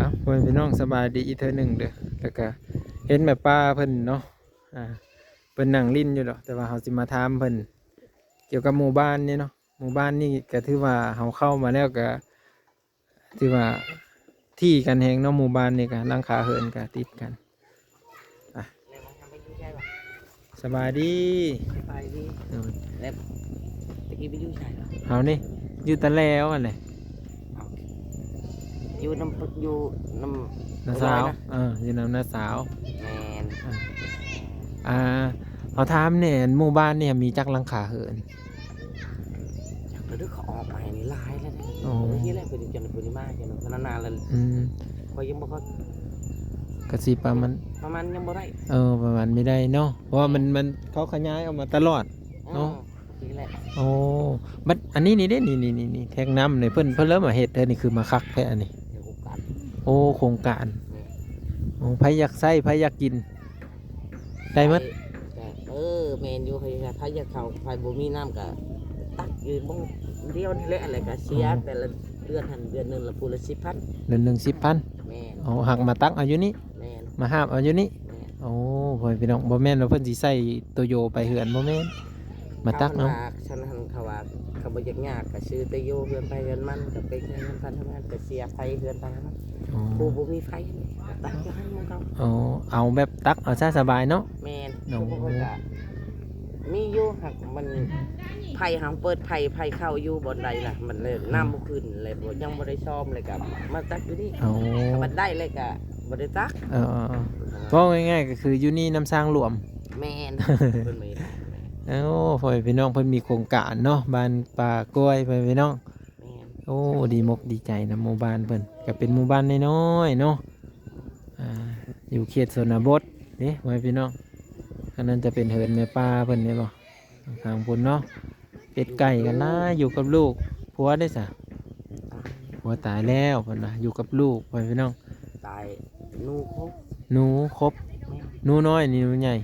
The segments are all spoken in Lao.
ເອົາ ພໍ່ແມ່ພີ່ນ້ອງ ສະບາຍດີອີກເທື່ອໜຶ່ງເດີ ແລ້ວກະເຫັນແມ່ປ້າເພິ່ນເນາະ ອ່າ ເພິ່ນນັ່ງຫຼິ້ນຢູ່ດອກ ແຕ່ວ່າເຮົາຊິມາຖາມເພິ່ນກ່ຽວກັບໝູ່ບ້ານນີ້ເນາະ. ໝູ່ບ້ານນີ້ກະຖືວ່າເຮົາເຂົ້າມາແລ້ວກະ ຖືວ່າທີ່ກັນແຮງເນາະ ໝູ່ບ້ານນີ້ກະຫຼັງຄາເຮືອນກະຕິດກັນ. ອ່ະ ສະບາຍດີ. ສະບາຍດີ. ໂດຍ ແລ້ວຕະກີ້ໄປຢູ່ໃສລະ? ເຮົານີ້ຢູ່ຕະແຫຼວຫັ້ນແຫຼະ. ເອົ້າ ຢູ່ນຳ ຢູ່ນຳນ້າສາວ. ເອີ ຢູ່ນຳນ້າສາວ. ແມ່ນ. ອ່າ ອ່າ ເຮົາຖາມແດ່ ໝູ່ບ້ານນີ້ມີຈັກຫຼັງຄາເຮືອນ? ຈັກລະເດີ ເຂົາອອກໃໝ່ນີ້ຫຼາຍແລ້ວເດ້. ອໍ ເພິ່ນນີ້ແຫຼະ ເພິ່ນຈັ່ງ ເພິ່ນນີ້ມາຈັ່ງນັ້ນນານແລ້ວ. ອືມ ຂ້ອຍຍັງບໍ່ ຂ້ອຍກະຊິປະມານ ປະມານຍັງບໍ່ໄດ້. ເອີ ປະມານບໍ່ໄດ້ເນາະ ເພາະວ່າມັນ ເອີ ມັນ ເຂົາຂະຫຍາຍອອກມາຕະຫຼອດເນາະ. ເອີ ນີ້ແຫຼະ. ໂອ້ ບັດອັນນີ້ນີ້ເດ້ ນີ້ໆໆ ແທງນ້ຳນີ້ ເພິ່ນ ເພິ່ນເລີ່ມມາເຮັດເດີ ນີ້ຄືມາຄັກແທ້ອັນນີ້. ໂຄງການ. ໂອ້ ໂຄງການ. ແມ່ນ. ໂອ້ ໃຜຢາກໃຊ້ ໃຜຢາກກິນ ໄດ້ໝົດ. ເອີ ແມ່ນຢູ່ ໃຜ ໃຜຢາກເຂົ້າ ໃຜບໍ່ມີນ້ຳກະຕັກຢູ່ບ່ອນດຽວນີ້ແຫຼະ ແລ້ວກະເສຍ ອໍ ແຕ່ລະເດືອນຫັ້ນ ເດືອນໜຶ່ງລະຜູ້ລະສິບພັນ. ເດືອນໜຶ່ງສິບພັນ. ແມ່ນ. ອໍ ຫາກມາຕັກເອົາຢູ່ນີ້. ແມ່ນ. ມາຫາບເອົາຢູ່ນີ້. ແມ່ນ. ໂອ້ ພໍ່ແມ່ພີ່ນ້ອງ ບໍ່ແມ່ນວ່າເພິ່ນຊິໃຊ້ໂຕໂຍໄປເຮືອນ ບໍ່ແມ່ນ ມາຕັກເອົາ. ຄັນວ່າຊັ້ນຫັ້ນ ເຂົາວ່າເຂົາບໍ່ຢາກຍາກ ກະຊື້ໂຕໂຍເຮືອນໃຜເຮືອນມັນ ກະເປັນເຮືອນໃຜເຮືອນມັນ ກະເສຍໄຟເຮືອນໃຜເຮືອນມັນ. ອໍ ຜູ້ບໍ່ມີໄຟນີ້ ກະຕັກຢູ່ຫັ້ນໝູ່ເຂົາ. ອໍ ເອົາແບບຕັກເອົາຊະສະບາຍເນາະ. ແມ່ນ. ໂອ້ ເຂົາກະມີຢູ່ ຫາກມັນ ໄຟເຮົາເປີດໄຟ ໄຟເຂົ້າຢູ່ບ່ອນໃດນະ ມັນເລີຍ ອືມ ນ້ຳບໍ່ຂຶ້ນ ແລ້ວບໍ່ ຍັງບໍ່ໄດ້ຊອມ ແລ້ວກະມາຕັກຢູ່ນີ້. ອໍ ກະບັດໄດ້ແລ້ວກະ ບໍ່ໄດ້ຕັກ. ເອີ ເອີ ເອີ ເວົ້າງ່າຍໆ ກໍຄືຢູ່ນີ້ນ້ຳສ້າງຫຼວມ. ແມ່ນ. ເພິ່ນມີ ໂອ້ ພໍ່ແມ່ພີ່ນ້ອງ ເພິ່ນມີໂຄງການເນາະ ບ້ານປ່າກ້ວຍ ພໍ່ແມ່ພີ່ນ້ອງ. ແມ່ນ. ໂອ້ ດີມົກດີໃຈນຳໝູ່ບ້ານເພິ່ນ ກໍເປັນໝູ່ບ້ານນ້ອຍໆເນາະ ອ່າ ຢູ່ເຂດຊົນນະບົດເດ້ ພໍ່ແມ່ພີ່ນ້ອງ. ອັນນັ້ນຈະເປັນເຮືອນແມ່ປ້າເພິ່ນເດ້ບໍ່? ທາງພຸ້ນເນາະ ເປັດໄກ່ກໍຫຼາຍ ຢູ່ກັບລູກ. ຜົວເດ້ສະ? ຕາຍ. ຜົວຕາຍແລ້ວເພິ່ນວ່າ ຢູ່ກັບລູກ ພໍ່ແມ່ພີ່ນ້ອງ. ຕາຍ ໜູຄົບ. ໜູຄົບ. ແມ່ນ. ໜູນ້ອຍນີ້ໜູໃຫຍ່?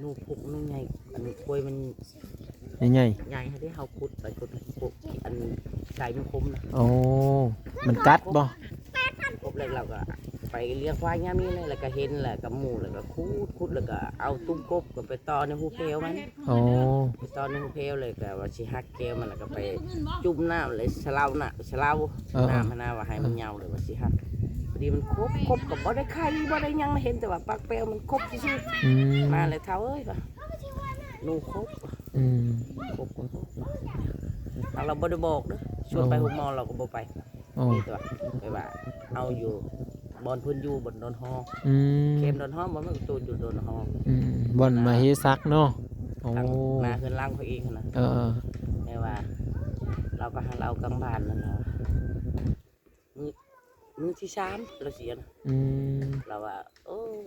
ໜູພຸກ ໜູໃຫຍ່ ອັນໂຄຍມັນໃຫຍ່ໆ ໃຫຍ່ ໃຫ້ເຮົາຂຸດໄປ ຂຸດ ຂຸດ ອັນໄຊມັນຄົມນະ. ໂອ້ ມັນກັດບໍ່? ຄົບແລ້ວ ເຮົາກໍໄປລ້ຽງຄວາຍຍາມນີ້ແຫຼະ ແລ້ວກໍເຫັນ ແລ້ວກໍໝູ ແລ້ວກໍຂຸດ ຂຸດ ແລ້ວກໍເອົາຕຸ້ມກົບ ກໍໄປຕໍ່ໃນຫູແພວມັນ. ອໍ ໄປຕໍ່ໃນຫູແພວ ແລ້ວກໍວ່າຊິຫັກແກ້ວມັນ ແລ້ວກໍໄປຈຸ່ມນ້ຳ ແລ້ວສະເລົານະ ສະເລົາ ເອີ ນ້ຳຫັ້ນນະ ວ່າໃຫ້ມັນເຫຍົາ ແລ້ວວ່າຊິຫັກ. ພໍດີມັນຄົບ ຄົບກໍບໍ່ໄດ້ໄຄ ບໍ່ໄດ້ຫຍັງ ເຫັນແຕ່ວ່າປາກແປວມັນຄົບຊື່ໆ. ອືມ ມາແລ້ວ ເຖົ້າເອີຍ ວ່າ ໜູຄົບ. ອືມ ຄົບ ຄົບ ເຮົາ ເຮົາບໍ່ໄດ້ບອກເດີ ຊວນໄປໂຮງໝໍ ເຮົາກໍບໍ່ໄປ. ອໍ ນີ້ຕົວະ ແບບວ່າເຮົາຢູ່ບ່ອນເພິ່ນຢູ່ ບ່ອນດອນຮອ. ອືມ ແຄມດອນຮອ ບໍ່ແມ່ນໂຕນຢູ່ດອນຮອ. ອືມ ບ່ອນມະເຫສັກເນາະ. ໂອ້ ທາງໜ້າເຮືອນຫຼັງເຂົາເອງຫັ້ນນະ. ເອີ ແຕ່ວ່າເຮົາໄປຫາເຮົາກາງບ້ານນັ້ນນະ ມື້ ມື້ທີສາມລາວເສຍນະ. ອືມ ລາວວ່າ ໂອ້ຍ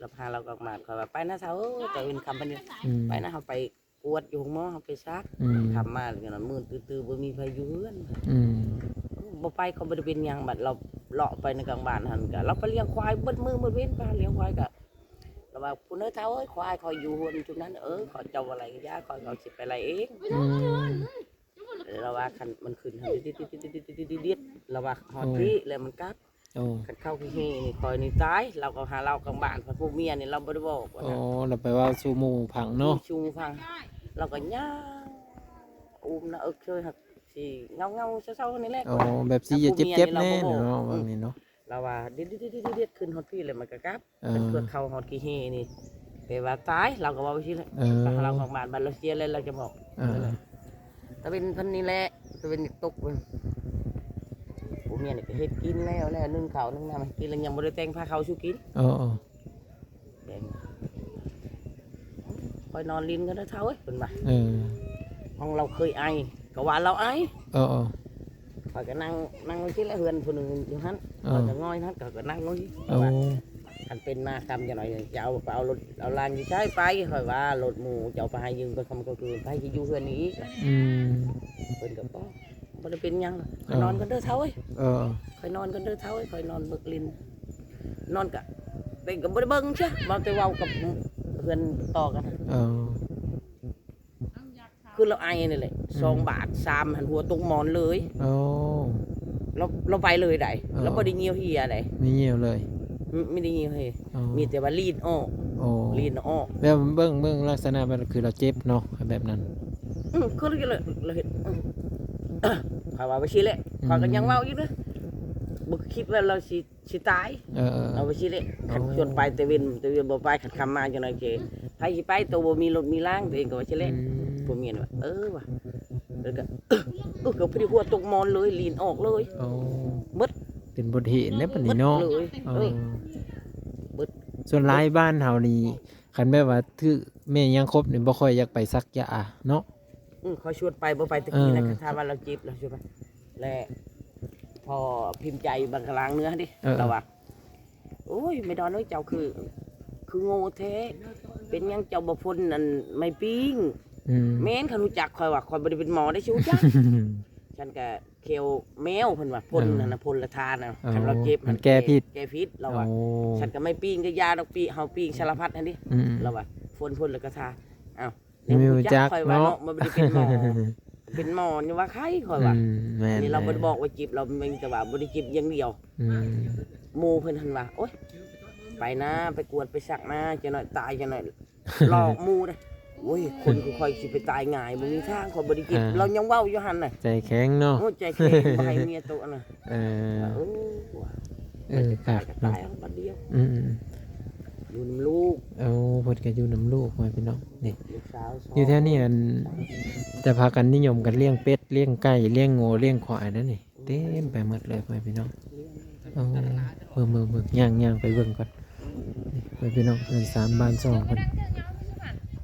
ລາວພາເຮົາກັບມາ ຂ້ອຍວ່າ ໄປນະເຖົ້າເອີຍ ຕະເວັນຄ່ຳປານນີ້. ອືມ ໄປນະ ເຮົາໄປກວດຢູ່ໂຮງໝໍ ເຮົາໄປສັກ. ອືມ ຄ່ຳມາ ມື້ນັ້ນມືດຕື້ໆ ບໍ່ມີໃຜຢູ່ເຮືອນ. ອືມ ບໍ່ໄປກໍບໍ່ໄດ້ເປັນຫຍັງ. ບັດລາວເລາະໄປໃນກາງບ້ານຫັ້ນ ກະລາວໄປລ້ຽງຄວາຍເບິດມື້ເບິດເວັນ ໄປລ້ຽງຄວາຍ. ກະລາວວ່າ ພຸ້ນເອີຍ ເຖົ້າເອີຍ ຄວາຍຂ້ອຍຢູ່ເຮືອນຈຸມນັ້ນ. ເອີ ເຂົາເຈົ້າບໍ່ໄດ້ກະຢ່າ ຂ້ອຍກໍຊິໄປໄລ່ເອງ. ອືມ ລາວວ່າຄັນມັນຂຶ້ນຫັ້ນ ລາວວ່າຮອດພີ້ແລ້ວມັນກັບ. ໂອ້ ຄັນເຂົ້າຂີ້ເຫນີ້ຂ້ອຍນີ້ຕາຍ. ລາວກໍຫາລາວກາງບ້ານ ພັດຜູ້ເມຍນີ້ລາວບໍ່ໄດ້ບອກ. ໂອ້ ລາວໄປເວົ້າສູ່ໝູ່ຟັງເນາະ ສູ່ໝູ່ຟັງ. ລາວກໍຍ່າງອຸ້ມໜ້າເອິກເຊີຍ ຮັກຊິເຫງົາໆເສົ້າໆນີ້ແຫຼະ. ໂອ້ ແບບຊິເຈັບໆແນ່ເນາະ ວ່ານີ້ເນາະ. ລາວວ່າ ດຽດໆໆໆ ຂຶ້ນຮອດພີ້ແລ້ວມັນກໍກັບ. ເອີ ຄັນເພື່ອເຂົ້າຮອດຂີ້ເຫນີ້ ແປວ່າຕາຍ ລາວກໍເວົ້າຊີ້ແຫຼະ. ເອີ ລາວອອກບ້ານ ບັດລາວເສຍແລ້ວລາວຈະບອກ. ເອີ ຕາເວັນເພິ່ນນີ້ແຫຼະ ຕາເວັນຕົກເພິ່ນ ຜົວເມຍນີ້ກໍເຮັດກິນແລ້ວ ແລ້ວ ໜຶ້ງເຂົ້າໜຶ້ງນ້ຳໃຫ້ກິນ ແລ້ວຍັງບໍ່ໄດ້ແຕ່ງພາເຂົ້າສູ່ກິນ. ເອີ ແຕ່ງ ຂ້ອຍນອນຫຼິ້ນກັນເດີເຖົ້າເອີຍ ເພິ່ນວ່າ. ເອີ ຂອງລາວເຄີຍໄອ ກໍວ່າລາວໄອ. ເອີໆ ຂ້ອຍກໍນັ່ງ ນັ່ງຢູ່ຊີ້ແຫຼະ ເຮືອນຜູ້ໜຶ່ງຢູ່ຫັ້ນ. ເອີ ຂ້ອຍກໍງອຍຫັ້ນ ຂ້ອຍກໍນັ່ງຢູ່ນີ້. ເອີ ວ່າຄັນເປັນມາຄ່ຳຈັກໜ້ອຍ ຈະເອົາ ໄປເອົາລົດ ເອົາລານຢູ່ໃສໄປ? ຂ້ອຍວ່າລົດໝູ່ຈະເອົາໄປໃຫ້ຢືມ ໄປຄ່ຳກໍຄືນ ໃຜຊິຢູ່ເຮືອນນີ້ອີກ? ອືມ ເພິ່ນກໍບໍ່ ບໍ່ໄດ້ເປັນຫຍັງ. ເອີ ຂ້ອຍນອນກັນເດີເຖົ້າເອີຍ. ເອີ ຂ້ອຍນອນກັນເດີເຖົ້າເອີຍ ຂ້ອຍນອນເບິ່ງຫຼິ້ນ ນອນກະ ເປັນກໍບໍ່ໄດ້ເບິ່ງເທື່ອ ເວົ້າແຕ່ເວົ້າກັບເພື່ອນຕໍ່ກັນ. ເອີ ຄືລາວໄອນີ້ແຫຼະ ອືມ ສອງບາດ ສາມ ຫັ້ນ ຫົວຕົກໝອນເລີຍ. ໂອ້ ລາວ ລາວໄປເລີຍໃດ໋ ອໍ ລາວບໍ່ໄດ້ຍ່ຽວເຮຍໃດ໋ ບໍ່ຍ່ຽວເລີຍ ອືມ ບໍ່ໄດ້ຍ່ຽວເຮຍ ອໍ ມີແຕ່ວ່າລີນອອກ ໂອ້ ລີນອອກ ແລ້ວເບິ່ງ ເບິ່ງລັກສະນະມັນຄືລາວເຈັບເນາະ ແບບນັ້ນ ອືມ ຄືລາວ ລາວເຮັດ ອືມ ຂ້ອຍວ່າວ່າຊີ້ແຫຼະ ອືມ ຂ້ອຍກໍຍັງເວົ້າຢູ່ເດີ ບໍ່ຄິດວ່າລາວຊິ ຊິຕາຍ ເອີໆໆ ເອົາໄວ້ຊີ້ແຫຼະ ໂອ້ ຄັນຊວນໄປແຕ່ເວັນ ແຕ່ເວັນບໍ່ໄປ ຄັນຄ່ຳມາຈັ່ງໃດເຈ ໃຜຊິໄປ ໂຕບໍ່ມີລົດມີລາງ ຕົວເອງກໍວ່າຊີ້ແຫຼະ ອືມ ຜົວເມຍວ່າ ເອີວ່າ ແລ້ວກໍ ເອີ ກໍພໍດີຫົວຕົກໝອນເລີຍ ລີນອອກເລີຍ ໂອ້ ເບິດ ເປັນບົດຮຽນເດ້ບັດນີ້ເນາະ ເບິດເລີຍ ເອີ ເອີ ເບິດ ສ່ວນຫຼາຍບ້ານເຮົານີ້ ຄັນແບບວ່າຖືກແມ່ຍາງຄົບນີ້ ບໍ່ຄ່ອຍຢາກໄປສັກຢາເນາະ ອືມ ຂ້ອຍຊວນໄປບໍ່ໄປ ແຕ່ກີ້ນະ ເອີ ຄັນຖ້າວ່າລາວເຈັບລາວຊວນໄປ ແລະ ພໍ່ພິມໃຈບັງກະລາງເໜືອຫັ້ນເດ ເອີ ລາວວ່າ ໂອ້ຍ ແມ່ດອນເອີຍ ເຈົ້າຄື ຄືໂງ່ແທ້ ເປັນຫຍັງເຈົ້າບໍ່ພົ່ນອັນໄມ້ປີ້ງ ອືມ ແມ່ນ ຄັນຮູ້ຈັກຂ້ອຍວ່າ ຂ້ອຍບໍ່ໄດ້ເປັນໝໍເດ້ ຊິຮູ້ຈັກ ສັນກະແຂ້ວແມວ ເພິ່ນວ່າ ພົ່ນ ເອີ ຫັ້ນນະ ພົ່ນລະທານະ ເອີ ຄັນລາວເຈັບ ມັນແກ້ພິດ ແກ້ພິດ ລາວວ່າ ໂອ້ ສັນກະໄມ້ປີ້ງກະຢາດອກ ປີ້ເຮົາປີ້ງສາລະພັດຫັ້ນເດ ອືມ ລາວວ່າ ພົ່ນ ພົ່ນລະກະທາ ອ້າວ ຍັງບໍ່ຮູ້ຈັກຂ້ອຍວ່າເນາະ ເນາະ ມັນບໍ່ໄດ້ເປັນໝໍ ເປັນໝໍນີ້ວ່າໄຂ້ ຂ້ອຍວ່າ ອືມ ແມ່ນ ອັນນີ້ລາວບໍ່ໄດ້ບອກວ່າເຈັບ ລາວມີແຕ່ວ່າບໍ່ໄດ້ເຈັບຢ່າງດຽວ ອືມ ໝູ່ເພິ່ນຫັ້ນວ່າ ໂອ້ຍ ໄປນາ ໄປກວດໄປສັກນາ ຈັກໜ້ອຍຕາຍ ຈັກໜ້ອຍຫຼອກໝູ່ເດ້ ໂອ້ຍ ຄົນຄືຂ້ອຍຊິໄປຕາຍງ່າຍ ບໍ່ມີທາງ ຂ້ອຍບໍ່ໄດ້ເຈັບ ອ່າ ລາວຍັງເວົ້າຢູ່ຫັ້ນນະ ໃຈແຂງເນາະ ໂອ້ຍ ໃຈແຂງ ບໍ່ໃຫ້ເມຍໂຕະນະ ເອີ ເອີ ເອີ ຕາຍກໍຕາຍເນາະ ບັດດຽວ ອືມ ຢູ່ນຳລູກ ໂອ້ ເພິ່ນກໍຢູ່ນຳລູກ ພໍ່ແມ່ພີ່ນ້ອງ ນີ້ ຢູ່ແຖວນີ້ ອັນ ຈະພາກັນນິຍົມກັນລ້ຽງເປັດ ລ້ຽງໄກ່ ລ້ຽງງົວ ລ້ຽງຄວາຍເດ້ນີ້ ເຕັມໄປໝົດເລີຍ ພໍ່ແມ່ພີ່ນ້ອງ ໂອ້ ເບິ່ງໆໆ ຍ່າງໆໄປເບິ່ງກ່ອນ ນີ້ ພໍ່ແມ່ພີ່ນ້ອງ ເຮືອນຊານບ້ານຊ່ອງເພິ່ນ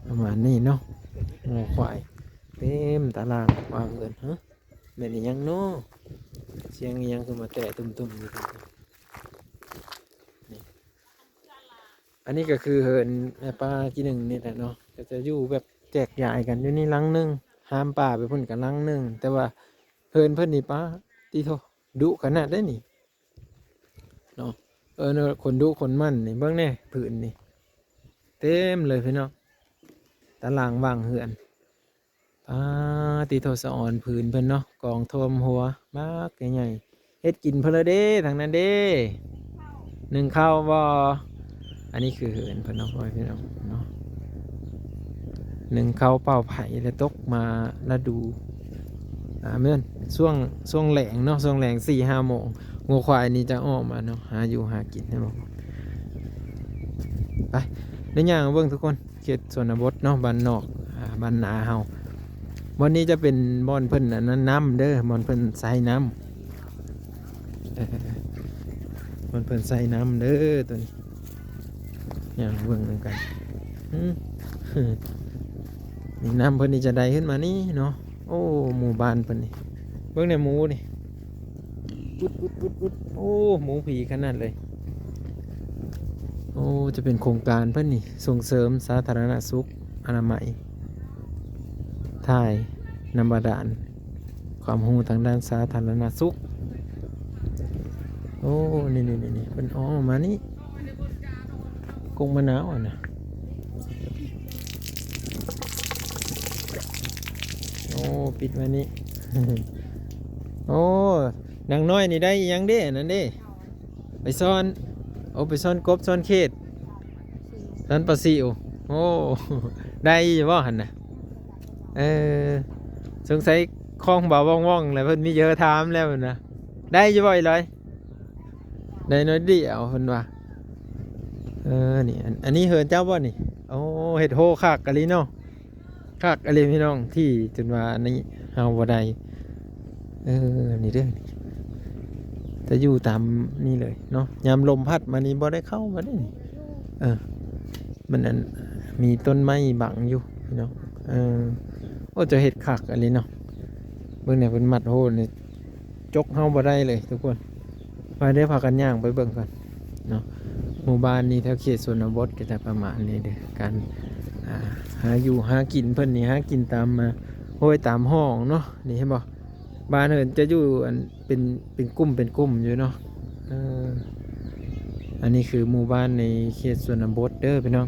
ປະມານນີ້ເນາະ ງົວຄວາຍ ເຕັມຕາລ່າງວ່າງເຮືອນ ຮະ ແມ່ນອີຫຍັງເນາະ ສຽງອີຫຍັງຄືມາແຕະຕຸ່ມໆຢູ່ ນີ້ ອັນນີ້ກໍຄືເຮືອນແມ່ປ້າກີ້ໜຶ່ງນີ້ແຫຼະເນາະ ກໍຈະຢູ່ແບບແຈກຢາຍກັນ ຢູ່ນີ້ຫຼັງໜຶ່ງ ຫາມປ່າໄປພຸ້ນກໍຫຼັງໜຶ່ງ ແຕ່ວ່າເຮືອນເພິ່ນນີ້ ປາດຕິໂທ້ ດຸຂະໜາດເດ້ນີ້ເນາະ ເອີ ເນາະ ຄົນດຸຄົນໝັ່ນນີ້ ເບິ່ງແດ່ຜືນນີ້ ເຕັມເລີຍພີ່ນ້ອງ ຕາລ່າງວ່າງເຮືອນ ປາດຕິໂທ້ ສະອອນຜືນເພິ່ນເນາະ ກອງຖ້ວມຫົວ ບັກໃຫຍ່ໆ ເຮັດກິນເພິ່ນລະເດ້ ທາງນັ້ນເດ້ ໜຶ້ງເຂົ້າບໍ່? ອັນນີ້ຄືເຮືອນເພິ່ນເນາະ ພໍ່ແມ່ພີ່ນ້ອງເນາະ ໜຶ້ງເຂົ້າເປົ່າໄຜ ແລະ ຕົກມາລະດູ ອ່າ ແມ່ນ ຊ່ວງ ຊ່ວງແລງເນາະ ຊ່ວງແລງສີ່ຫ້າໂມງ ງົວຄວາຍນີ້ຈະອອກມາເນາະ ຫາຢູ່ຫາກິນ ເຫັນບໍ່? ໄປ ໄດ້ຍ່າງເບິ່ງທຸກຄົນ ເຂດຊົນນະບົດເນາະ ບ້ານນອກ ອ່າ ບ້ານນາເຮົາ ບ່ອນນີ້ຈະເປັນບ່ອນເພິ່ນອັນນັ້ນນ້ຳເດີ ບ່ອນເພິ່ນໃສ່ນ້ຳ ເອີ ບ່ອນເພິ່ນໃສ່ນ້ຳເດີ ໂຕນີ້ ຍ່າງເບິ່ງນຳກັນ ອືມ ນີ້ນ້ຳເພິ່ນນີ້ຈະໄດ້ຂຶ້ນມານີ້ເນາະ ໂອ້ ໝູ່ບ້ານເພິ່ນນີ້ ເບິ່ງແດ່ໝູນີ້ ອຸດໆໆໆ ໂອ້ ໝູຜີຂະໜາດເລີຍ ໂອ້ ຈະເປັນໂຄງການເພິ່ນນີ້ ສົ່ງເສີມສາທາລະນະສຸກ ອະນາໄມ ຖ່າຍນ້ຳບາດານ ຄວາມຮູ້ທາງດ້ານສາທາລະນະສຸກ ໂອ້ ນີ້ໆໆ ເພິ່ນເອົາອອກມານີ້ ກົກມະນາວຫັ້ນນະ ໂອ້ ປິດໄວ້ນີ້ ໂອ້ ນາງນ້ອຍນີ້ໄດ້ອີ່ຫຍັງເດ້ ອັນນັ້ນເດ້ ໄປຊ່ອນ ໂອ້ ໄປຊ່ອນກົບຊ່ອນເຂດ ຊ່ອນປາຊິວ ໂອ້ ໄດ້ຢູ່ບໍ່ຫັ້ນນະ? ເອີ ສົງໄສຂອງເບົາວ່ອງໆ ແລ້ວ ເພິ່ນມີເຢີຖາມແລ້ວນະ ໄດ້ຢູ່ບໍ່ອີ່ຫຼອຍ? ໄດ້ໜ້ອຍດຽວເພິ່ນວ່າ ເອີ ນີ້ ອັນ ອັນນີ້ເຮືອນເຈົ້າບໍ່ນີ້? ໂອ້ ເຮັດໂຮຄັກອີ່ຫຼີເນາະ ຄັກອີ່ຫຼີພີ່ນ້ອງ ທີ່ຈົນວ່າອັນນີ້ເຮົາບໍ່ໄດ້ ເອີ ນີ້ເດີ ຈະຢູ່ຕາມນີ້ເລີຍເນາະ ຍາມລົມພັດມານີ້ບໍ່ໄດ້ເຂົ້າມາເດ້ນີ້ ເອີ ມັນອັນ ມີຕົ້ນໄມ້ບັງຢູ່ພີ່ນ້ອງ ເອີ ໂອ້ ເຈົ້າເຮັດຄັກອີ່ຫຼີເນາະ ເບິ່ງແດ່ ເພິ່ນມັດໂຮນີ້ ຈົກເຮົາບໍ່ໄດ້ເລີຍທຸກຄົນ ໄປເດີ ພາກັນຍ່າງໄປເບິ່ງກ່ອນເນາະ ໝູ່ບ້ານນີ້ແຖວເຂດຊົນນະບົດກໍຈະປະມານນີ້ເດີ ການ ອ່າ ຫາຢູ່ຫາກິນເພິ່ນນີ້ ຫາກິນຕາມ ອ່າ ຫ້ວຍຕາມຮ່ອງເນາະ ນີ້ເຫັນບໍ່ ບ້ານເພິ່ນຈະຢູ່ອັນ ເປັນ ເປັນກຸ່ມ ເປັນກຸ່ມຢູ່ເນາະ ເອີ ອັນນີ້ຄືໝູ່ບ້ານໃນເຂດຊົນນະບົດເດີພີ່ນ້ອງ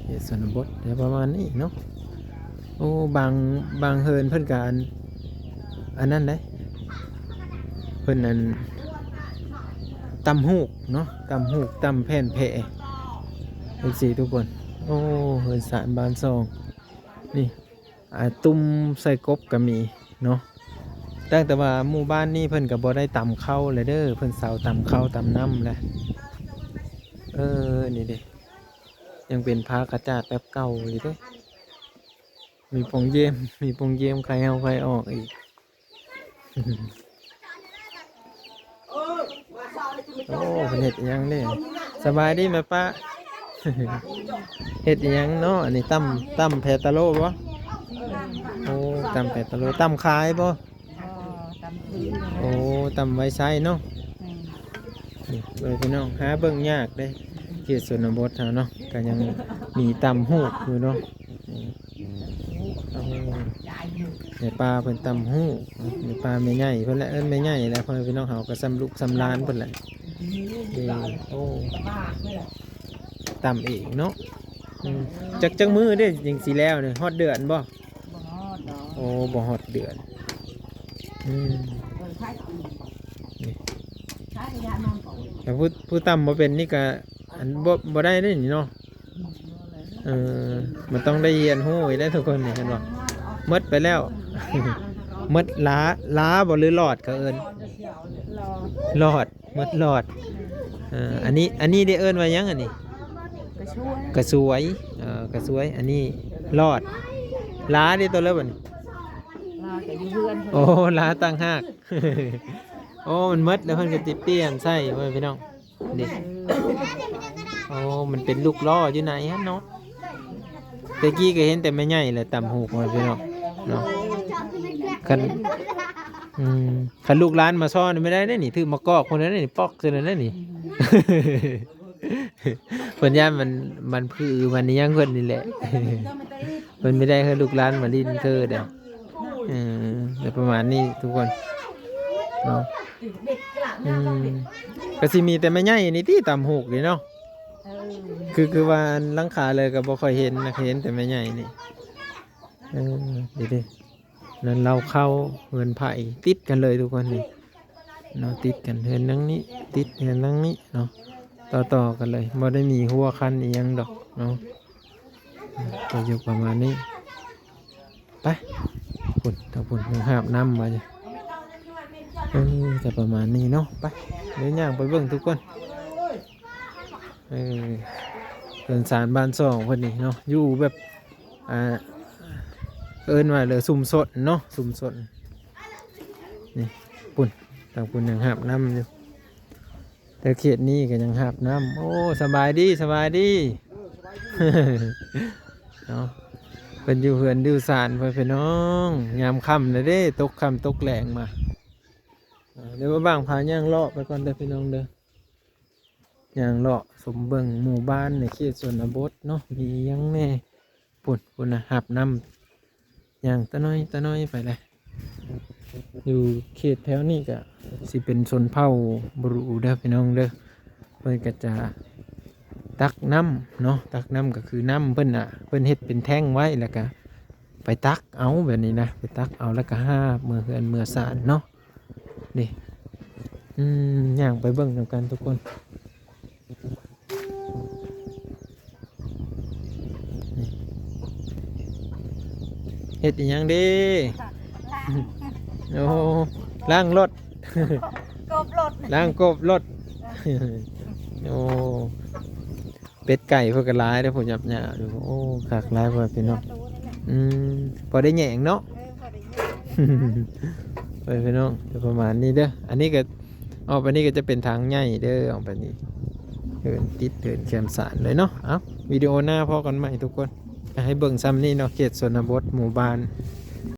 ເຂດຊົນນະບົດຈະປະມານນີ້ເນາະ ໂອ້ ບາງ ບາງເຮືອນເພິ່ນກະອັນ ອັນນັ້ນເດ້ ເພິ່ນອັນ ຕຳຫູກເນາະ ຕຳຫູກ ຕຳແຜ່ນແພ ຈັ່ງຊີ້ທຸກຄົນ. ໂອ້ ເຮືອນຊານບ້ານຊ່ອງ ນີ້ ອ່າ ຕຸ່ມໃສ່ກົບກໍມີເນາະ. ຕັ້ງແຕ່ວ່າໝູ່ບ້ານນີ້ເພິ່ນກໍບໍ່ໄດ້ຕຳເຂົ້າແລ້ວເດີ ເພິ່ນເຊົາຕຳເຂົ້າຕຳນ້ຳແລ້ວ. ເອີ ນີ້ເດ້ ຍັງເປັນຜ້າກະຈາດແບບເກົ່າຢູ່ເດ້. ມີປ່ອງຢ້ຽມ ມີປ່ອງຢ້ຽມໃຄ່ເຂົ້າໃຄ່ອອກອີກ. ໂອ້ ເພິ່ນເຮັດອີ່ຫຍັງນີ້? ສະບາຍດີແມ່ປ້າ. ເຮັດອີ່ຫຍັງເນາະ? ອັນນີ້ຕຳ ຕຳແຜ່ຕະໂລບໍ່? ໂອ້ ຕຳແຜ່ຕະໂລ ຕຳຂາຍບໍ່? ອໍ ຕຳຄືນ. ໂອ້ ຕຳໄວ້ໃຊ້ເນາະ. ແມ່ນ. ນີ້ເບິ່ງພີ່ນ້ອງ ຫາເບິ່ງຍາກເດ້ ເຂດຊົນນະບົດເຮົາເນາະ ກໍຍັງມີຕຳຫູກຢູ່ເນາະ. ນີ້ ໂອ້ ແມ່ປ້າເພິ່ນຕຳຫູກ ແມ່ປ້າແມ່ໃຫຍ່ເພິ່ນແຫຼະ ເອີ້ນແມ່ໃຫຍ່ແຫຼະ ພໍ່ແມ່ພີ່ນ້ອງເຮົາກໍສ່ຳລູກສ່ຳຫຼານເພິ່ນແຫຼະ. ນີ້ ໂອ້ ຕຳເອງເນາະ. ອືມ ຈັກ ຈັກມື້ເດ້ຈັ່ງຊິແລ້ວນີ້? ຮອດເດືອນບໍ່? ບໍ່ຮອດດອກ. ໂອ້ ບໍ່ຮອດເດືອນ. ອືມ ນີ້ ແຕ່ຜູ້ ຜູ້ຕຳບໍ່ເປັນນີ້ກະ ອັນ ບໍ່ ບໍ່ໄດ້ເດ້ນີ້ເນາະ. ເອີ ມັນຕ້ອງໄດ້ຮຽນຮູ້ອີກເດ້ທຸກຄົນນີ້ ເຫັນບໍ່? ໝົດໄປແລ້ວ ໝົດຫຼາ ຫຼາບໍ່ ຫຼືຫຼອດເຂົາເອີ້ນ? ຫຼອດ ໝົດຫຼອດ. ເອີ ອັນນີ້ ອັນນີ້ໄດ້ເອີ້ນວ່າຫຍັງອັນນີ້? ກະຊວຍ ກະຊວຍ. ເອີ ກະຊວຍ ອັນນີ້ຫຼອດ. ຫຼາເດ້ຕົວເລີບບັດນີ້? ຫຼາກໍຢູ່ເຮືອນ. ໂອ້ ຫຼາຕ່າງຫາກ. ໂອ້ ມັນໝົດແລ້ວເພິ່ນກໍຊິປ່ຽນໃສ່ ພໍ່ແມ່ພີ່ນ້ອງ. ນີ້ ໂອ້ ມັນເປັນລູກລໍ້ຢູ່ໃນຫັ້ນເນາະ. ແຕ່ກີ້ກໍເຫັນແຕ່ແມ່ໃຫຍ່ແຫຼະຕຳຫູກ ພໍ່ແມ່ພີ່ນ້ອງເນາະ. ຄັນ ອືມ ຄັນລູກຫຼານມາຊ້ອນນີ້ບໍ່ໄດ້ເດ້ນີ້ ຖືກມາກອກພຸ້ນເດ້ນີ້ ປອກໃສ່ນັ້ນເດ້ນີ້. ເພິ່ນຢ້ານມັນ ມັນຜືມັນອີ່ຫຍັງເພິ່ນນີ້ແຫຼະ. ເພິ່ນບໍ່ໄດ້ໃຫ້ລູກຫຼານມາຫຼິ້ນເທື່ອເດ້. ເອີ ແບບປະມານນີ້ທຸກຄົນເນາະ. ອືມ ກໍຊິມີແຕ່ແມ່ໃຫຍ່ນີ້ຕິຕຳຫູກນີ້ເນາະ. ເອີ ຄື ຄືວ່າຫຼັງຄາເລີຍກໍບໍ່ຄ່ອຍເຫັນນະ ເຫັນແຕ່ແມ່ໃຫຍ່ນີ້. ເອີ ເດ້ໆ ນັ້ນເລົ້າເຂົ້າເຮືອນໄຜ່ຕິດກັນເລີຍທຸກຄົນນີ້ເນາະ. ຕິດກັນ ເຮືອນຫຼັງນີ້ຕິດເຮືອນຫຼັງນີ້ເນາະ ຕໍ່ໆກັນເລີຍ ບໍ່ໄດ້ມີຮົ້ວຂັ້ນອີ່ຫຍັງດອກເນາະ. ກໍຢູ່ປະມານນີ້. ໄປ ພຸ້ນ ທາງພຸ້ນຍັງຫາບນ້ຳວ່າຢູ່. ເອີ ຈະປະມານນີ້ເນາະ. ໄປ ດຽວຍ່າງໄປເບິ່ງທຸກຄົນ. ເອີ ເຮືອນຊານບ້ານຊ່ອງເພິ່ນນີ້ເນາະ ຢູ່ແບບ ອ່າ ເອີ້ນວ່າເລີຊຸມຊົນເນາະ ຊຸມຊົນ. ນີ້ ພຸ້ນ ທາງພຸ້ນຍັງຫາບນ້ຳຢູ່. ແຕ່ເຂດນີ້ກໍຍັງຫາບນ້ຳ. ໂອ້ ສະບາຍດີ ສະບາຍດີ ເນາະ. ເພິ່ນຢູ່ເຮືອນຢູ່ຊານເພິ່ນພີ່ນ້ອງ ຍາມຄ່ຳແລ້ວເດ້ ຕົກຄ່ຳຕົກແລງມາ. ເອີ ດຽວມາບາງພາຍ່າງເລາະໄປກ່ອນເດີພີ່ນ້ອງເດີ ຍ່າງເລາະຊົມເບິ່ງໝູ່ບ້ານໃນເຂດຊົນນະບົດເນາະ ມີຫຍັງແດ່. ພຸ້ນ ພຸ້ນນະ ຫາບນ້ຳ ຍ່າງຕະໜ້ອຍຕະໜ້ອຍໄປແຫຼະ. ຢູ່ເຂດແຖວນີ້ກະຊິເປັນຊົນເຜົ່າບຣູເດີພີ່ນ້ອງເດີ. ເພິ່ນກະຈະຕັກນ້ຳເນາະ ຕັກນ້ຳກໍຄືນ້ຳເພິ່ນນະ ເພິ່ນເຮັດເປັນແທ້ງໄວ້ ແລ້ວກະໄປຕັກເອົາແບບນີ້ນະ ໄປຕັກເອົາ ແລ້ວກະຫາບເມືອເຮືອນເມືອຊານເນາະ. ນີ້ ອືມ ຍ່າງໄປເບິ່ງນຳກັນທຸກຄົນ. ນີ້ ເຮັດອີ່ຫຍັງເດ້? ໂອ້ ລ້າງລົດ ກົບລົດ ລ້າງກົບລົດ. ໂອ້ ເປັດໄກ່ເພິ່ນກໍຫຼາຍເດ້ ຜູ້ຫຍັບຫຍ້າຢູ່. ໂອ້ ຄັກຫຼາຍ ພໍ່ແມ່ພີ່ນ້ອງ. ອືມ ພໍໄດ້ແຍງເນາະ. ເອີ ພໍໄດ້ແຍງ ພໍ່ແມ່ພີ່ນ້ອງ. ຈະປະມານນີ້ເດີ ອັນນີ້ກໍ ອອກໄປນີ້ກໍຈະເປັນທາງໃຫຍ່ເດີ ອອກໄປນີ້ ເດີນຕິດເດີນແຄມສານເລີຍເນາະ. ເອົ້າ ວິດີໂອໜ້າພໍ້ກັນໃໝ່ທຸກຄົນ ໃຫ້ເບິ່ງຊ່ຳນີ້ເນາະ ເຂດຊົນນະບົດ ໝູ່ບ້ານ